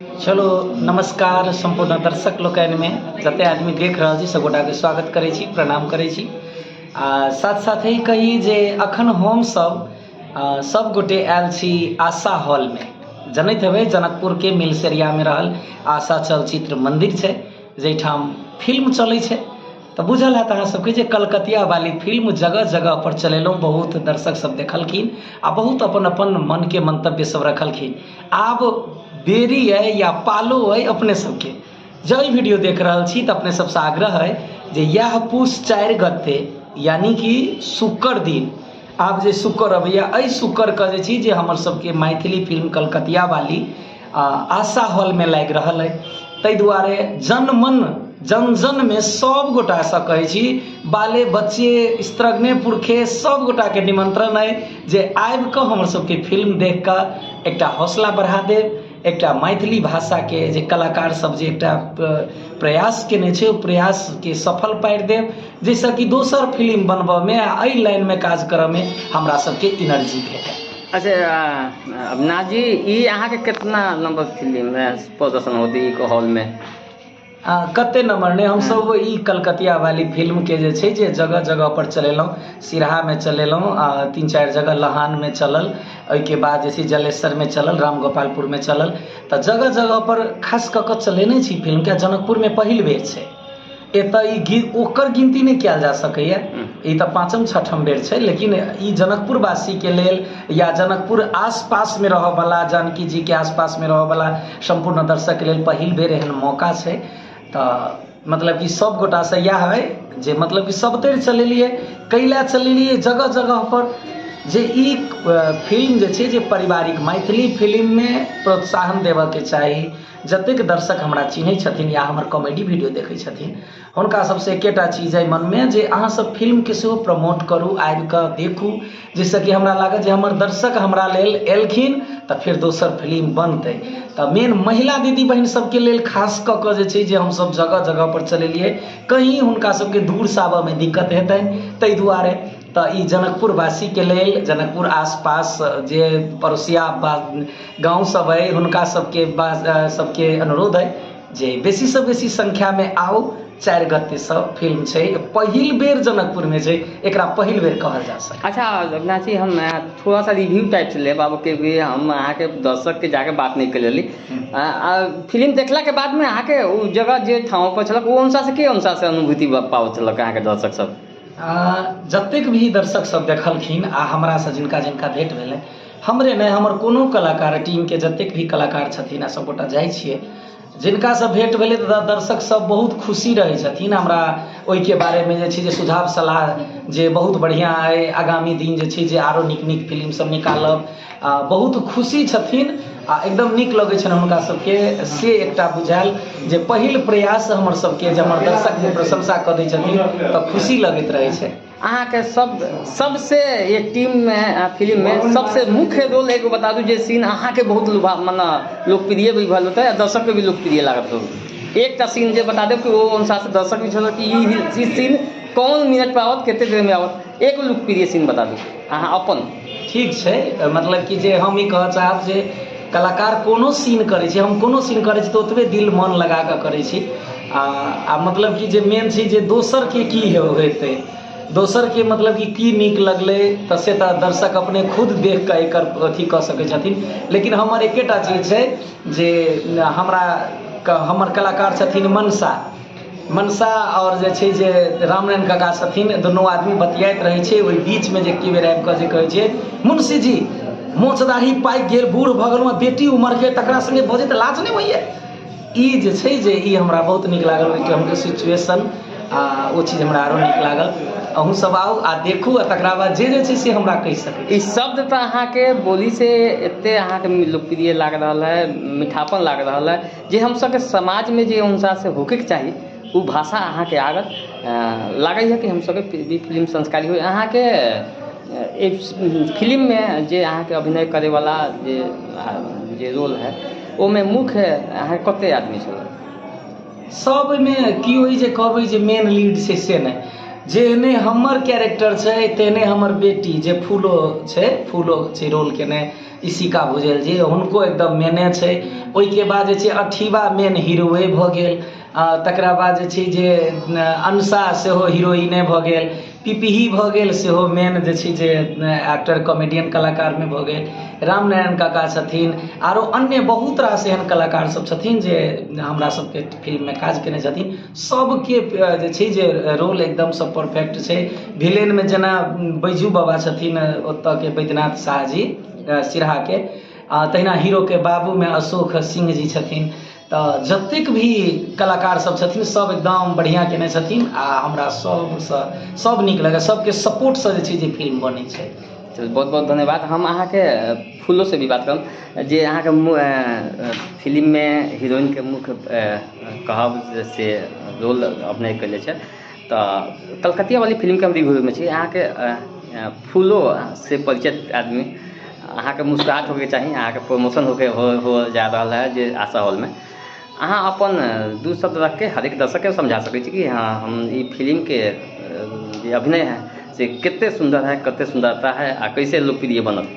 चलो नमस्कार सम्पूर्ण दर्शक लोकनिमे जते आदमी देख रहल छी सबगोटाके स्वागत करै छी, प्रणाम करै छी। आ साथ साथ ही कही जे अखन हम सब सब गोटे आयल छी आशा हॉलमे। जनैत हेबै जनकपुरके मिलसरियामे रहल आशा चलचित्र मन्दिर छै, जाहिठाम फिल्म चलै छै। तऽ बुझल हैत अहाँ सबके जे कलकतिया वाली फिल्म जगह जगह पर चलेलहुँ, बहुत दर्शक सब देखलखिन आ बहुत अपन अपन मनके मंतव्य सब रखलखिन। आब बेरी अइ या पालो अइ अपने सबके, जँ ई वीडियो देख रहल छी तऽ अपने सबसँ आग्रह अइ जे इएह पूस 4 गते यानी कि शुक्र दिन, आब जे शुक्र अबैया एहि शुक्रके जे छी जे हमर सबके मैथिली फिल्म कलकतिया वाली आशा हॉलमे लागि रहल अइ, ताहि दुआरे जनमन जन जनमे सब गोटासँ कहै छी, बाले बच्चे स्त्रगने पुरखे सब गोटाके निमंत्रण अइ जे आबिकऽ हमर सबके फिल्म देखिकऽ एकटा हौसला बढ़ा देब। एकटा मैथिली भाषाके जे कलाकार सब जे एकटा प्रयास केने छै, ओ प्रयासके सफल पारि देब, जाहिसँ कि दोसर फिल्म बनबऽमे आ एहि लाइनमे काज करऽमे हमरा सबके एनर्जी भेटय। अच्छा अविनाश जी, ई अहाँके कितना नंबर फिल्म प्रदर्शन होती ई हॉल में? कते नंबर नहि, हमसब ई कलकतिया वाली फिल्म के जे छै जे जगह जगह पर चलेलहुँ। सिरहामे चलेलहुँ, 3-4 जगह लहानमे चलल, ओहिके बाद जे छै जलेसरमे चलल, रामगोपालपुरमे चलल। तऽ जगह जगह पर खास कऽ कऽ चलेने छी फिल्मके। जनकपुरमे पहिल बेर छै, एतऽ ई ओकर गिनती नहि कयल जा सकैए, ई तऽ 5म 6म बेर छै। लेकिन ई जनकपुरवासीके लेल या जनकपुर आसपासमे रहऽवला, जानकी जीके आसपासमे रहऽवला सम्पूर्ण दर्शकके लेल पहिल बेर एहन मौका छै। तऽ मतलब कि सब गोटासँ इएह हइ जे मतलब कि सब तरि चलेलियै, कैला चलेलियै जगह जगह पर जे ई फिल्म जे छै जे पारिवारिक मैथिली फिल्ममे प्रोत्साहन देबऽके चाही। जतेक दर्शक हमरा चिन्है छथिन या हमर कॉमेडी वीडियो देखै छथिन, हुनका सबसँ एकेटा चीज अइ मनमे जे अहाँ सब फिल्मके सेहो प्रमोट करू, आबिकऽ देखू, जाहिसँ कि हमरा लागत जे हमर दर्शक हमरा लेल एलखिन तऽ फेर दोसर फिल्म बनतै। तऽ मेन महिला दीदी बहिन सबके लेल खास कऽ कऽ जे छै जे हमसब जगह जगह पर चलेलियै, कहीं हुनका सबके दूरसँ आबऽमे दिक्कत हेतनि, ताहि दुआरे तऽ ई जनकपुरवासीके लेल, जनकपुर आसपास जे पड़ोसिया गाँव सब अइ हुनका सबके सबके अनुरोध अइ जे बेसीसँ बेसी संख्यामे आउ। 4 गतेसँ फिल्म छै, पहिल बेर जनकपुरमे छै, एकरा पहिल बेर कहल जा सकैए। अच्छा अविनाश जी, हम थोड़ा सा रिव्यू टाइप से लेब आब के भी हम अहाँके दर्शकके जाके बात नहि कऽ लेली। फिल्म देखलाके बादमे अहाँके ओ जगह जे ठाउँ पर छलक ओ अनुसार से के अनुसार से अनुभूति पाबैत छलक अहाँके दर्शक सब? जतेक भी दर्शक सब देखलखिन आ हमरासँ जिनका जिनका भेंट भेलै, हमरे नहि हमर कोनो कलाकार टीमके जतेक भी कलाकार छथिन आ सबगोटा जाइ छियै, जिनकासँ भेंट भेलै तऽ दर्शक सब बहुत खुशी रहै छथिन। हमरा ओहिके बारेमे जे छै जे सुझाव सलाह जे बहुत बढ़िआँ अइ, आगामी दिन जे छै जे आरो नीक नीक फिल्म सब निकालब, आ बहुत खुशी छथिन आ एकदम नीक लगै छनि हुनका सबके। से एकटा बुझायल जे पहिल प्रयास हमर सबके जे हमर दर्शक जे प्रशंसा कऽ दै छथिन तऽ खुशी लगैत रहै छै। अहाँके सबसे ये टीम में फिल्म में सबसे मुख्य रोल एगो बता दू जे सीन अहाँके बहुत लुभा मने लोकप्रिय भी भेल होतै आ दर्शक के भी लोकप्रिय लागत हो। एकटा सीन जे बता देब कि ओ अनुसार से दर्शक भी छल कि ई सीन कौन मिनट पर आवत, कते देर में आवत, एगो लोकप्रिय सीन बता दू अहाँ अपन। ठीक छै, मतलब कि जे हम ई कहऽ चाहब जे कलाकार कोनो सीन करै छै, हम कोनो सीन करै छी तऽ ओतबे दिल मन लगा कऽ करै छी। आ मतलब कि जे मेन छै जे दोसरके की हेतै, दोसरके मतलब कि की नीक लगलै तऽ से तऽ दर्शक अपने खुद देख कऽ एकर अथी कऽ सकै छथिन। लेकिन हमर एकेटा चीज छै जे हमरा हमर कलाकार छथिन मनसा, मनसा आओर जे छै जे रामनारायण काका छथिन, दुनू आदमी बतियाइत रहै छै। ओहि बीचमे जे एके बेर आबि कऽ जे कहै छै मुंशी जी मोछ दाढ़ी पाकि गेल, बूढ़ भऽ गेलहुँ, बेटी उमरके तकरा सङ्गे बजैत लाज नहि होइए। ई जे छै जे ई हमरा बहुत नीक लागल ओहि टाइमके सिचुएशन, आ ओ चीज हमरा आरो नीक लागल। अहूँ सब आउ आ देखू आ तकरा बाद जे जे छै से हमरा कहि सकै छी। ई शब्द तऽ अहाँके बोली से एते अहाँके लोकप्रिय लागि रहल है, मीठापन लागि रहल है जे हम सबके समाजमे जे अनुसार से होके चाही ओ भाषा अहाँके आगत लागै है कि हम सबके भी फिल्म संस्कारी होइ। अहाँके एक फिल्ममे जे अहाँके अभिनय करैवला जे रोल है ओहिमे मुख्य अहाँके कते आदमी छलै? सबमे की होइ जे कहबै जे मेन लीड छै से नहि, जेहने हमर कैरेक्टर छै तेहने हमर बेटी जे फूलो छै, फूलो छै रोल केने इशिका भुजेल जी, हुनको एकदम मेने छै। ओहिके बाद जे छै अठीबा मेन हीरोए भऽ गेल। तकरा बाद जे छै जे अंशा सेहो हीरोइने भऽ गेल। पिपही भऽ गेल सेहो मेन जे छै जे एक्टर कॉमेडियन कलाकारमे भऽ गेल। रामनारायण काका छथिन, आरो अन्य बहुत रास एहन कलाकार सब छथिन जे हमरा सबके फिल्ममे काज केने छथिन। सबके जे छै जे रोल एकदमसँ परफेक्ट छै। विलेनमे जेना बैजू बाबा छथिन ओतऽके बैद्यनाथ साह जी सिरहाके, तहिना हीरोके बाबूमे अशोक सिंह जी छथिन। तऽ जतेक भी कलाकार सब छथिन सब एकदम बढ़िआँ केने छथिन आ हमरा सबसँ सब नीक लगैए। सबके सपोर्टसँ जे छै जे फिल्म बनै छै। चलू, बहुत बहुत धन्यवाद। हम अहाँके फूलोसँ भी बात करब जे अहाँके फिल्ममे हीरोइनके मुख्य कहब से रोल अभिनय कयले छै। तऽ कलकतिया वाली फिल्मके हम रिव्यूमे छी। अहाँके फूलो से परिचित आदमी, अहाँके मुस्कुराहट होइके चाही, अहाँके प्रमोशन होके हो जा रहल है जे आशा हॉलमे। अहाँ अपन दू शब्द रखके हरेक दर्शकके समझा सकै छी कि हँ, हम ई फिल्मके जे अभिनय है से कते सुन्दर है, कते सुन्दरता है आ कैसे लोकप्रिय बनल।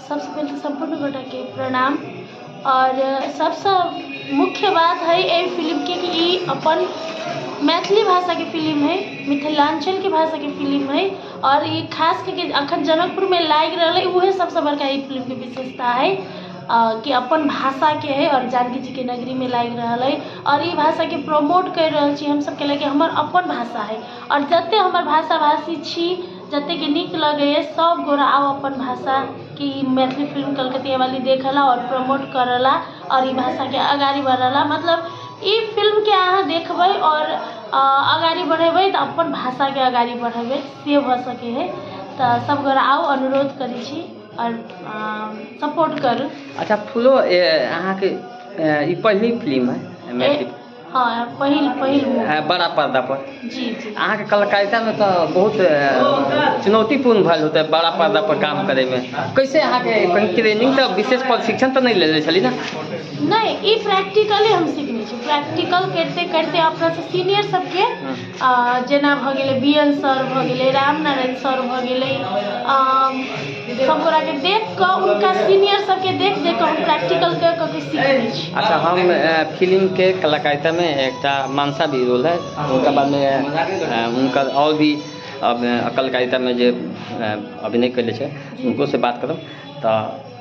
सबसँ पहिले तऽ सम्पूर्ण गोटाके प्रणाम। आओर सबसँ मुख्य बात है एहि फिल्मके कि ई अपन मैथिली भाषाके फिल्म है, मिथिलाञ्चलके भाषाके फिल्म है। आओर ई खास कऽ के अखन जनकपुरमे लागि रहल है, उहे सबसँ बड़का ई फिल्मके विशेषता है कि अपन भाषाके है आओर जानकी जीके नगरीमे लागि रहल है। आओर ई भाषाके प्रमोट करि रहल छी हमसब, कैलाकि हमर अपन भाषा है। आओर जते हमर भाषा भाषी छी, जतेके नीक लगैए, सब गोरा आउ अपन भाषाके ई मैथिली फिल्म कलकतिया वाली देखऽ ला आओर प्रमोट करऽ ला आओर ई भाषाके अगाड़ी बढ़ऽ ला। मतलब ई फिल्मके अहाँ देखबै आओर अगाड़ी बढ़ेबै तऽ अपन भाषाके अगाड़ी बढ़ेबै से भऽ सकै है। तऽ सब गोरा आउ, अनुरोध करै छी आओर सपोर्ट करू। अच्छा फूलो, अहाँके ई पहिली फिल्म है मैथिली? हँ, पहिल पहिल। बड़ा पर्दा पर। जी जी। अहाँके कलाकारितामे तऽ बहुत चुनौतीपूर्ण भेल होतै बड़ा पर्दा पर काम करैमे। कैसे अहाँके कहीं ट्रेनिंग तऽ विशेष प्रशिक्षण तऽ नहि लेले छली ने? नहि, ई प्रैक्टिकले हम सिखने छी। प्रैक्टिकल करिते करिते अपनासँ सीनियर सबके, जेना भऽ गेलै बी एन सर भऽ गेलै, रामनारायण सर भऽ गेलै, सब गोटाके देख कऽ, हुनका सीनियर सबके देख देख कऽ हम प्रैक्टिकल कऽ कऽ के सिखने छी। अच्छा, हम फिल्मके कलाकारितामे एकटा मानसा भी रोल है, हुनका बादमे हुनकर आओर भी कलाकारितामे जे अभिनय कयले छै हुनको से बात करब। तऽ